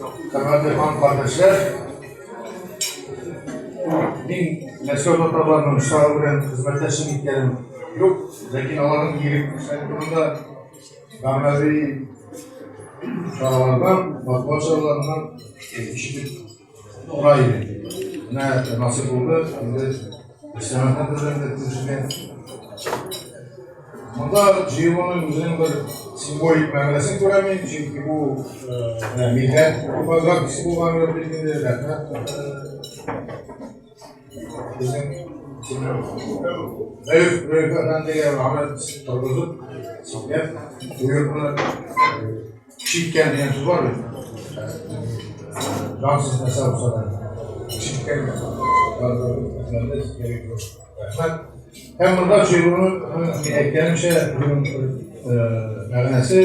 Хөрмәтле хан кардәшләр, мин Мәскәү татарларының штабы белән хезмәттәшлек иткәнем юк, ләкин аларның игелекле эшләре турында гамәли чаралардан, матбугат чараларыннан ишетеп тора идем. Менә насыйп булды, инде Рөстәм әфәнде белән дә күрешергә. Монда җыелуның үзенең бер символик мәгънәсен күрәм мин, чөнки бу менә милләт типографиясе булган бит инде, рәхмәт. Безнең Рәүф Рәүф әфәндегә аны торгызып, сөйләп, бу йортны Читкән дигән сүз бар бит. Жансыз нәрсә булса да. Читкән. Рәхмәт. Һәм монда җыелуның мин әйткәнемчә, үзенең мәгънәсе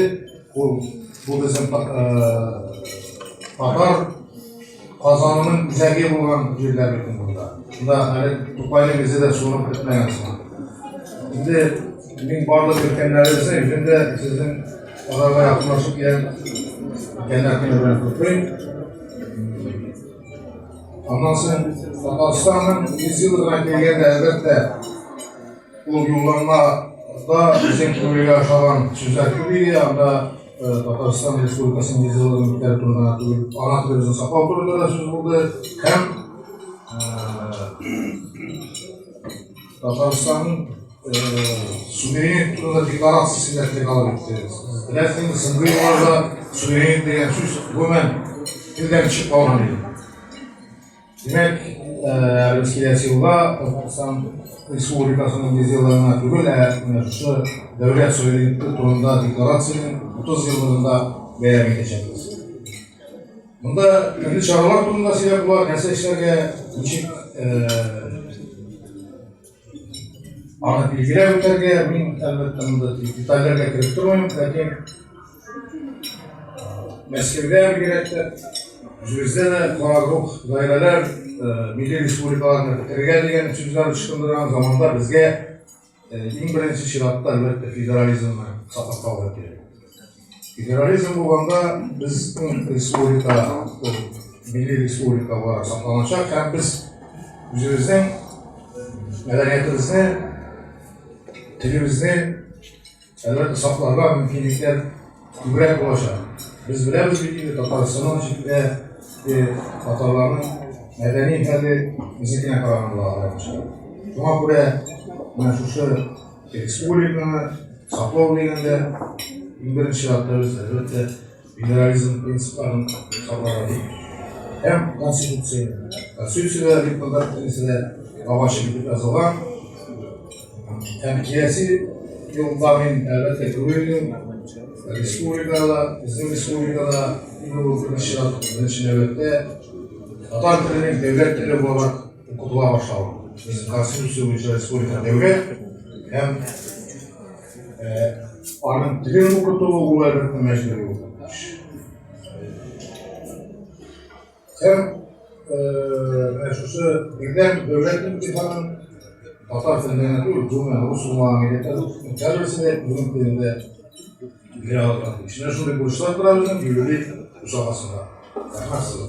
ул бу безнең татар Казанының үзәге булган җирләр бит монда. Монда әле Тукайның үзе дә суынып бетмәгән сыман. Инде мин барлык өлкәннәребезне үзем дә сезнең аларга якынлашып килгән өлкәннәр көне белән котлыйм. Аннан соң Татарстанның 100 еллыгына килгәндә, әлбәттә, ул юлланмада безнең күңелгә ошаган сүзләр күп иде. Анда Татарстан Республикасының 100 еллыгын үткәрү турында гына түгел, ана телебезне саклау турында да сүз булды. Һәм Татарстанның суверенитет турында декларациясен дә телгә алып үтте. Беләсез инде, соңгы елларда суверенитет дигән сүз гомумән телдән төшеп калган иде. Димәк, әле без киләсе елга Татарстан Республикасының 100 еллыгына түгел, ә менә шушы дәүләт суверенитеты турында декларациянең 30 еллыгын да бәйрәм итәчәкбез. Монда төрле чаралар турында сөйләп була, нәрсә эшләргә, ничек аны билгеләп үтәргә, мин әлбәттә монда детальләргә кереп тормыйм, ләкин Мәскәүдә бигрәк тә, үзебездә дә карагрух даирәләр милли республикаларны бетерергә дигән сүзләр ычкындырган заманда безгә иң беренче чиратта, әлбәттә, федерализмны саклап калырга кирәк. Федерализм булганда безнең республика, милли республика буларак сакланачак һәм без үзебезнең мәдәниятебезне, телебезне Әлбәттә, сакларга мөмкинлекләр күбрәк булачак. Без беләбез бит инде, Татарстаннан читтә татарларның мәдәни хәле безнекенә караганда аеруча. Шуңа күрә менә шушы республиканы саклау дигәндә иң беренче чиратта без әлбәттә федерализм принципларын сакларга тиеш. Һәм Конституцияне. Конституциядә бит монда бөтенесе дә ап-ачык итеп язылган. Һәм киләсе елда мин, әлбәттә, күрер идем. Республикада, безнең республикада иң олы беренче чират, беренче нәүбәттә татар теленең дәүләт теле буларак укытыла башлавы. Безнең Конституция буенча республика дәүләт һәм аның телен укыту ул әлбәттә мәҗбүри булырга тиеш. Һәм менә шушы бердәм дәүләт имтиханын татар телендә генә түгел, гомумән рус булмаган милләтләр һәрберсе дә үзенең телендә бирә алырга тиеш. Менә шундый бурычлар тора безнең юбилей бусагасында. Рәхмәт сезгә.